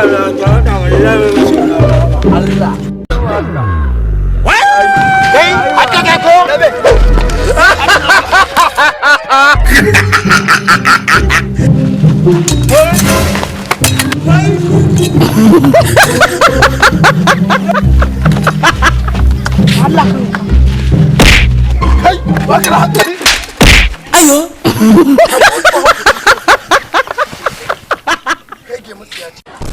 Allah. Kai haka kai ko? Allah. Kai, ba ka da hankali. Ayo. Kai ke matsiyaci.